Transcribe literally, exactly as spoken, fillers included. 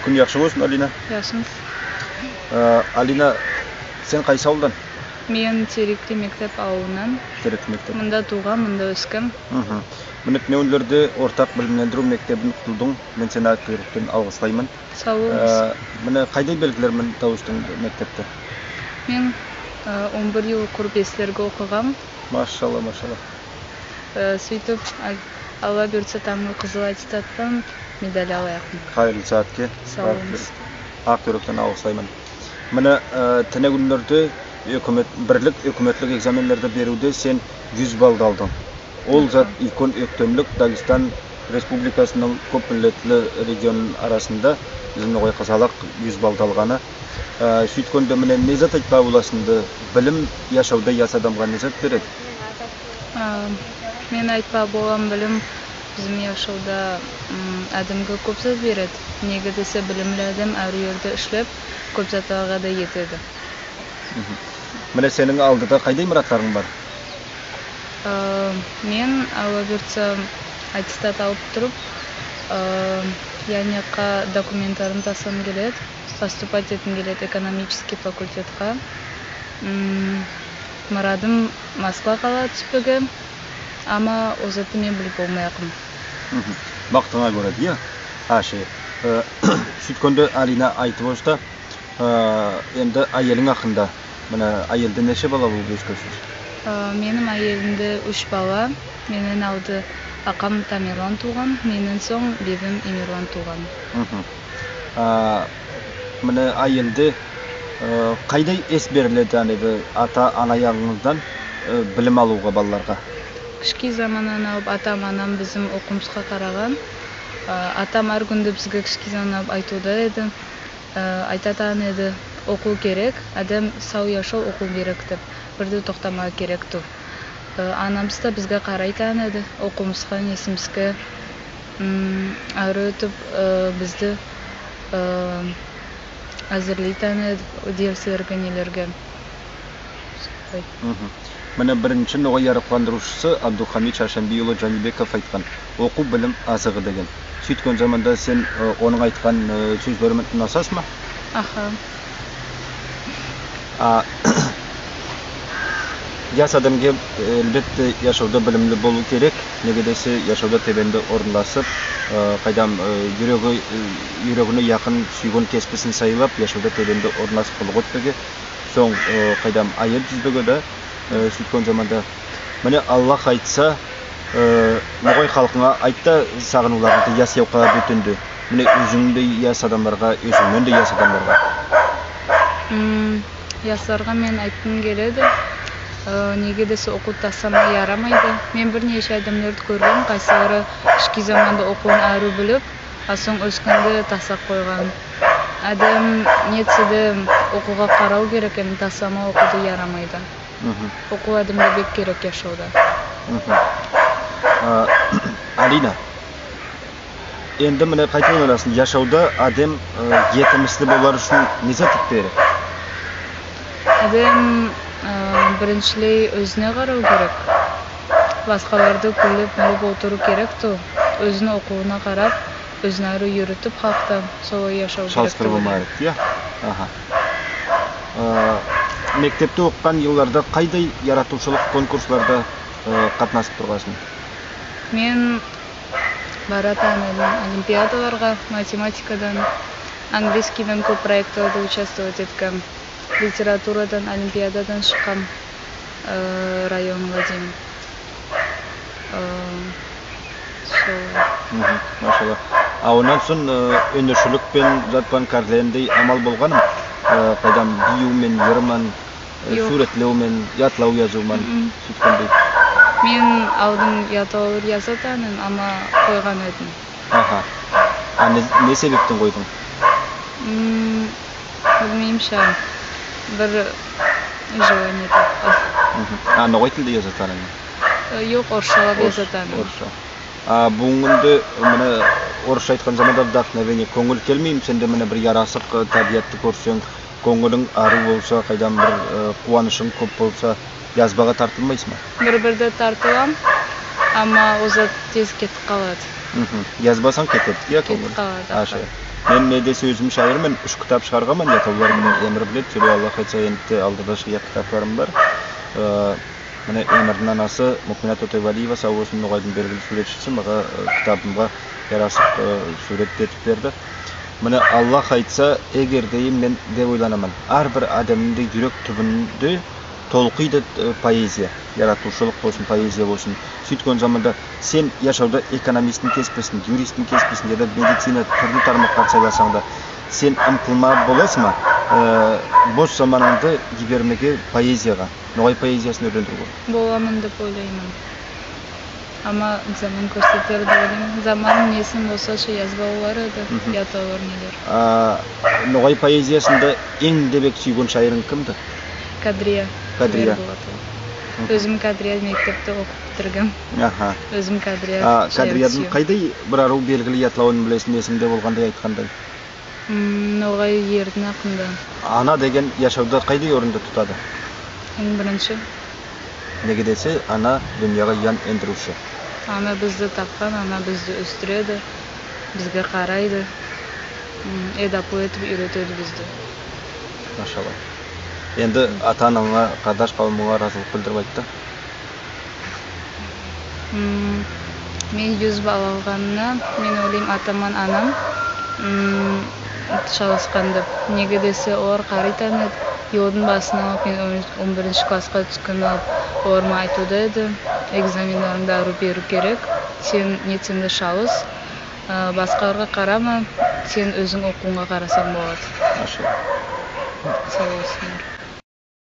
Куьн яхшы болсын, Алина. Яхшымыз. Э, Алина, сен кайсы авылдан? Мен Терекли-Мектеб авылыннан. Терекли-Мектеб. Мунда тувган, мунда оьскен. Мине, туьнегуьнлерде ортак билимлендируьв мектебин кутылдынъ. Мен сени ак юректен алгыслайман. Сав болынъыз. Э, мине, кайдай белгилер мен тавыстынъ мектебте? Мен, э, он бир йыл кур беслерге окыганман. Машалла, машалла. Э, суьйтип, Ал-, Алла буйыртса, танъла кызыл аттестат пан медаль алаякпан. Кайырлы саьатке. Сав болынъыз. Ак юректен алгыслайман. Мине, э, туьнегуьнлерде оькимет, бирлик оькиметлик экзаменлерди беруьвде сен юз баллды алдынъ. Ол зат уьйкен оьктемлик Дагестан Республикасынынъ коьп миллетли регионынынъ арасында бизим ногай кызалак юз баллды алганы. Э, суьйткенде, мине, не зат айтпага боласынъ энди, билим яшавда яс аьдемге не зат береди? А, мен айтпага болам, билим бизим яшавда, м, аьдемге коьп зат береди. Неге десе, билимли аьдем аьр ерде ислеп, коьп затларга да етеди. Мине, сенинъ алдыда кайдай мыратларынъ бар? Э, мен, Алла буйыртса, аттестат алып турып, э, янъякка документлерим таслагым келеди, поступать этким келеди экономический факультетка. М, мырадым Москва калага туьспеге, ама ол затты мен билип болмаякпан. Бактынъа коьре, ия? Аьше. Э, суьйткенде Алина айтып озды. Э, энди аьелинъ акында. Мине, аьелде неше бала болып оьскенсиз? Э, меним аьелимде уьш бала. Меннен алды акам Тамерлан тувган, меннен сонъ бебим Эмирлан тувган. А, мине, аьелде, э, кайдай эс бериледи, ана, ата-ана ягынъыздан, э, билим алувга балаларга? Кишкей заманнан алып атам-анам бизим окувымызга караган. Э, атам аьр куьнде бизге кишкей заманнан алып айтувда эди. Э, айтатаган эди, окув керек, аьдем сав яшав окув керек деп, бир де токтамага керек тувыл. Э, анамыз да бизге карайтаган эди, окувымызга, несимизге, м, аьруьв этип, э, бизди, э, аьзирлейтаган эди дерислерге, нелерге. Мине, биринши ногай ярыкландырувшысы Абдулхамид Шаршембий улы Джанибеков айткан, «Окув билим азыгы» деген. Суьйткен заманда сен, э, онынъ айткан, э, соьзлери мен унасасынъма? Аха. А, яс аьдемге, э, аьлбетте, яшавда билимли болув керек. Неге десе, яшавда тебенде орынласып, э, кайдам, э, юреги, э, юрегине якын суьйген кесписин сайлап, яшавда тебенде орынласып куллык этпеге. Сонъ, э, кайдам, аьел туьзбеге де, э, суьйткен заманда. Мине, Аллах айтса, э, ногай халкынъа айт та сагынувларынъды яс-явка боьтенди. Мине, оьзинъдей яс аьдемлерге, оьзинънен де яс аьдемлерге. М, ясларга мен айткым келеди. Э, неге десе, окувды тасламага ярамайды. Мен бир неше аьдемлерди коьргем, кайсылары кишкей заманда окувын аьруьв билип, а сонъ оьскенде таслап койган. Аьдем нетсе де окувга карав керек, энди тасламага окувды ярамайды. Окув аьдемге бек керек яшавда. А, Алина, энди мине кайтип ойланасынъ, яшавда аьдем, э, етимисли болар уьшин не зат этпеге керек? Аьдем, э, бириншилей оьзине карав керек. Баскаларды куьнлеп-муьнлеп олтырув керек тувыл. Оьзининъ окувына карап, оьзин аьруьв юритип, халкты солай яшав керек деп ойлайман. Салыстырып болмага керек, ия? Аха. Э, мектебте окыган йылларда кайдай яратувшылык конкурсларда, э, катнасып тургансынъ? Мен баратаган эдим олимпиадаларга, математикадан, английскийден коьп проектларда участвовать эткем. Литературадан, олимпиададан шыккам, э, районга дейим. Э, сол. Машалла. А оннан сонъ, э, оьнершилик пен, зат пан каьрлендей амал болганы ма? Э, кайдам, бийуьв мен, йыр ман, э, суьвретлев мен, ятлав язув ман, суьйткендей. Мен алдын ятлавлар язатаган эдим, ама койган эдим. Аха. А не, не себептен койдынъ? М, билмеймен ша. Бир желание таппадым. А ногай тилде язатаган эдинъ? Э, йок, орысшалап язатаган эдим. Орысша. А буьгуьнги куьнде, мине, орысша айткан заманда вдохновение, коьнъил келмейме? Сенде, мине, бир ярасык, э, табиатты коьрсенъ, коьнъилинъ аьруьв болса, кайдам бир, э, куванышынъ коьп болса, язбага тартылмайсынъма? Бир-бирде тартылам, ама ол зат тез кетип калады. Язбасанъ, кетеди, ия, коьнъил? Кетип калады, аха. Аьше. Мен, мен де оьзим шаирмен, уьш китап шыгарганман, ятлавлар мен «Эмир биледи», соьле Алла айтса, энди алдыда шыгаяк китапларым бар. Э, мине, «Эмирдинъ анасы» Мукминат Отойвалиева, сав болсын, ногайдынъ белгили суьвретшиси, мага, э, китабымга ярасып, э, суьврет этип берди. Мине, Алла айтса, эгер де мен деп ойланаман, аьр бир аьдемнинъ де юрек туьбинде толкыйды, э, поэзия, яратувшылык болсын, поэзия болсын. Суьйткен заманда сен яшавда экономисттинъ кесписин, юристтинъ кесписин, я да медицина, туьрли тармакларды сайласанъ да, сен ымтылма боласынъма, э, бос заманынъды йибермеге поэзияга, ногай поэзиясын оьрлендируьвге? Боламан деп ойлайман. Ама заман коьрсетер деп ойлайман. Заманнынъ несин болса ша язбага болар эди, ятлавлар, нелер. А ногай поэзиясында энъ де бек суьйген шаиринъ кимди? Кадрия. Кадрия Тимербулатова. Оьзим Кадрия мектепти окып битиргенмен. Аха. Оьзим Кадрия. А Кадриядынъ кайдай бир арув белгили ятлавын билесинъ, эсинъде болгандай, айткандай? М, «Ногай ердинъ акында». Ана деген яшавда кайдай орынды тутады? Энъ биринши. Неге десе, ана дуныяга ян эндируьвши. Ана бизди тапкан, ана бизди оьстиреди, бизге карайды, м, эдаплы этип уьйретеди бизди. Машалла. Энди ата-ананъа, кардаш-кавымынъа разылык билдирип айт та. М, мен юз балл алганына, мен ойлайман, атам ман анам, м, шалыскан деп. Неге десе, олар карайтаган эди. Йылдынъ басыннан алып, мен он, он биринши класска туьскен алып, олар мага айтувда эди, экзаменлеринъди арув беруьв керек. Сен нетсенъ де шалыс, а, баскаларга карама, сен оьзинъ окувынъа карасанъ болады. Машалла. Сав болсынлар.